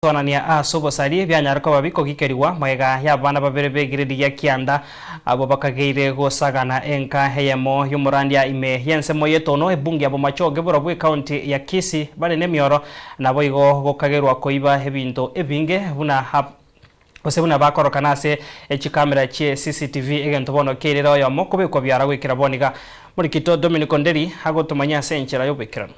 Gosoanania ase obosaria bianyare koba bikogikerigwa magega y'abana babere b'egiredi gia kianda, abwo bakageire gosagana enka eyemo y'omorandia ime y'ensemo y'etono ebunge ya Bomachoge borobwo ecounty ya Kisii bare nemioro naboigo gokagerwa koiba ebinto ebinge buna gose buna bakorokana ase echikamera chie CCTV egento bono keirere oyomo kobekwa biara goikera bono iga. Morikito Dominic Onderi agotomanyia ase enchera y'oboikeranu.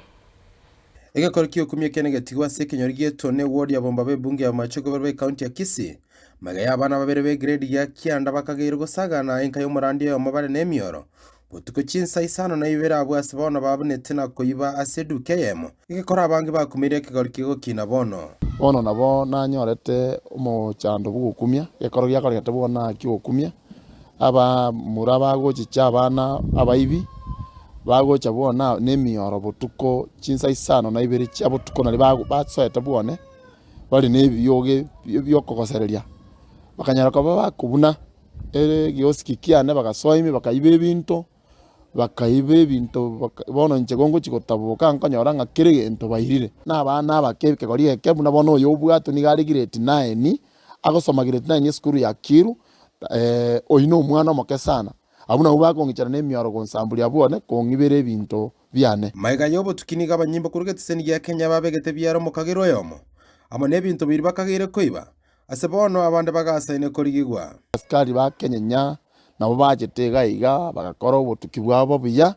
Egekoro ki'okumia kiane getigwe ase ekenyoro gi'Etone ewodi ya Bombaba ebunge ya Bomachoge barabwo ekaunti ya Kisii. Magega y'abana babere b'egredi ya kianda bakageirwe gosagana enka y'omorandia oyomo bare nemioro. Botuko chinsa isano na ibere abwo ase bono babunete na koiba ase eduka eyemo. Egekoro abange bakumeire ekegori kegokina bono. Bono nabo nanyorete omochando bw'ogokumia, egekoro giakoregete bono naki ogokumia, Abamura bagochicha abana abaibi, bagocha bwone nemioro botuko chinsa isano na ibere chia botuko naria basoete bwone, bare nebioge biokogosereria. Bakanyara koba bakobuna egeosiki kiane bagasoa ime bakaiba ebinto, bakaiba ebinto bono inche gongochia gotaboka nkonyora ng'a kera egento bairire. Na abana abake ekegori eke buna bono oyo obwatwe nigo are grade nine, agosoma grade nine esukuru ya Kiru, Oyio nomwana omoke sana. Abwo nabwo bakong'ichana nemioro gonsamboria abwo one, kong'ibera ebinto biane. Magega y'obotuki nigo abanyimbo korwa egetiseni gia Kenya babegete biara omokagerwa oyomo, amo nebinto biria bakageire koiba, ase bono abande bagasaine korigigwa. Asikari ba Kenyenya nabo bachete iga iga bagakora obotuki bwabo buya,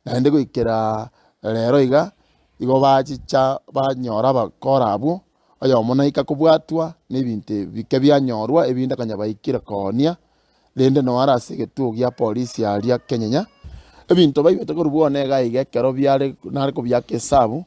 naende goikera rero iga, igo bachicha banyora abakora abwo, Oyomo naika kobwatwa nebinto ebike bianyorwa, ebinde konya baikire koonia, rende noo are ase egetuo gia polisi aria Kenyenya. Ebinto baibete korwa bwone iga iga ekero biare nare kobiaka esabu,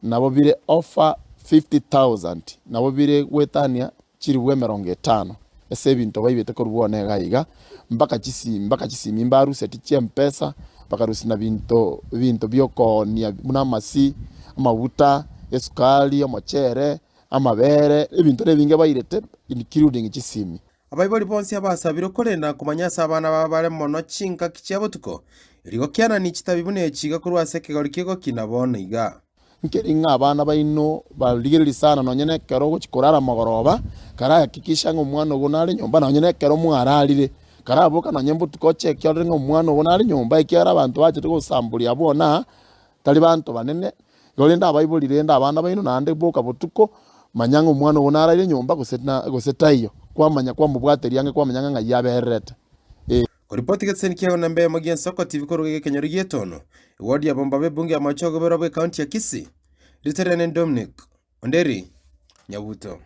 nabo bire over 50,000, nabo bire goetania chilifu emerongo etano, ase ebinto baibete korwa bwone iga iga, mpaka chisimi mpaka chisimi mbaruseti chia mpesa, bakarusia na binto ebinto biokoonia buna amasi, amaguta, esukari, omochere, amabere, ebinto nebinge bairete including chisimi. Abaibori bonsi abasabirwe korenda na komanya ase abana babo bare mono chingaki chia botuko, erio gokianania chitabi buna echi iga korwa ase ekegori ki'egokina bono iga. Nkeri ng'a abana baino barigererie sana nonye nekero ogochia korara mogoroba, karahakikisha ng'a omwana ogo nare nyomba nonye nekero mwararire, karaboka nonye mbotuko ocheke orore ng'a omwana ogo nare nyomba ekiagera abanto bachete gosamboria abwo aa, tari banto banene, igo rende abaibori rende abana baino naende boka botuko, manya ng'a omwana ogo naraire nyomba gose na gose taiyo, kwamanya kwamobwateria ang'e kwamanya ng'a ng'ai abererete. Koripoti getiseni kiago na embemo gi'ensoko TV korwa egekenyoro gi'etono, ewodi ya Bombaba ebunge y'amache ogoberwa bw'ecounty ya Kisii, Riteriane Dominic Onderi Nyabuto.